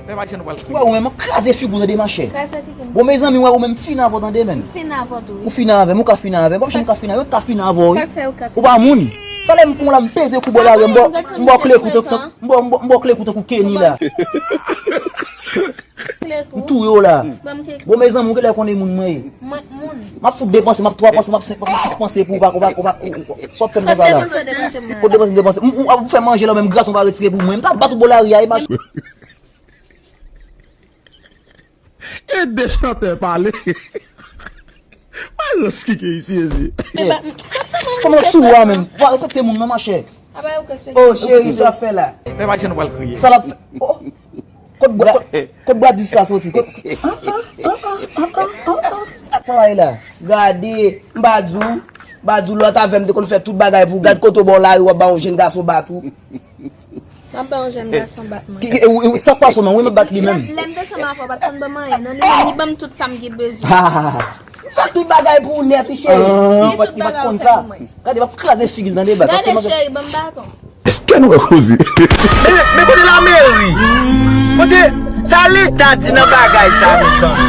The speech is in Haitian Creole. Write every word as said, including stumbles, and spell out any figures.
Fè pa di nou pral kriye. Wè, ou menm, m ap kraze figi w tande, machè. Kraze figi m. Bon, mezanmi, wè, ou menm, fin avè w tande, menn. Fin avè w tou, wi. Ou fin avè m, ou ka fin avè m. Wè, jan m ka fin avè w, ou ka fin avè w, wi. Sa k fè ou ka fin? Ou pa moun. Talè m kon la, m peze kou bò lari, m ba w kle kou tankou, m ba w, m ba w, m ba w kle kou tankou Kenny la. M touye w la. Bon, mezanmi, ou genlè konnen moun mwen ye. M ap fout de panse, m ap twa panse, m ap senk panse, m ap sis panse pou ou pa, ou pa, ou pa, ou, ou, ou, w ap fè m konsa la. Fò depanse, depanse. M, ou, ou fè manje la, menm graten w pa retire pou mwen. M ta bat ou bò lari a, e bat. E de chantè pale. Mwen rans kike isi, ezi. Kòman sou a menm? Pa respekte moun non, machè. Oh, cheri, sa w ap fè la? Fè pa di nou pral kriye. Sa l ap fè? Oh. Kot bwa, kot, kot bwa dis sa soti? Kot, sa w la? Gade, m pa di w, m pa di w lòt avè m te konn fè tout bagay pou w. Gad kote w bò lari, w ap ba yon jèn gason bat ou. M ap ba yon jèn gason bat mwen. Ki, ki, e, e, sa k pase w menm? Wi, m ap bat li menm. Lè, lè m te ansanm avè w, w pa t konn ban m anyen, non? Li menm, li ban m tout sa m gen bezwen. Fè tout bagay pou ou nèt, wi, cheri. Li tout bagay ou fè pou mwen. Gade, m ap kraze figi l tande, baz. Gade, cheri, ban m baton. Èske nou wè koze? Men, men kote lameri? Kote sa leta di nan bagay sa, mezanmi?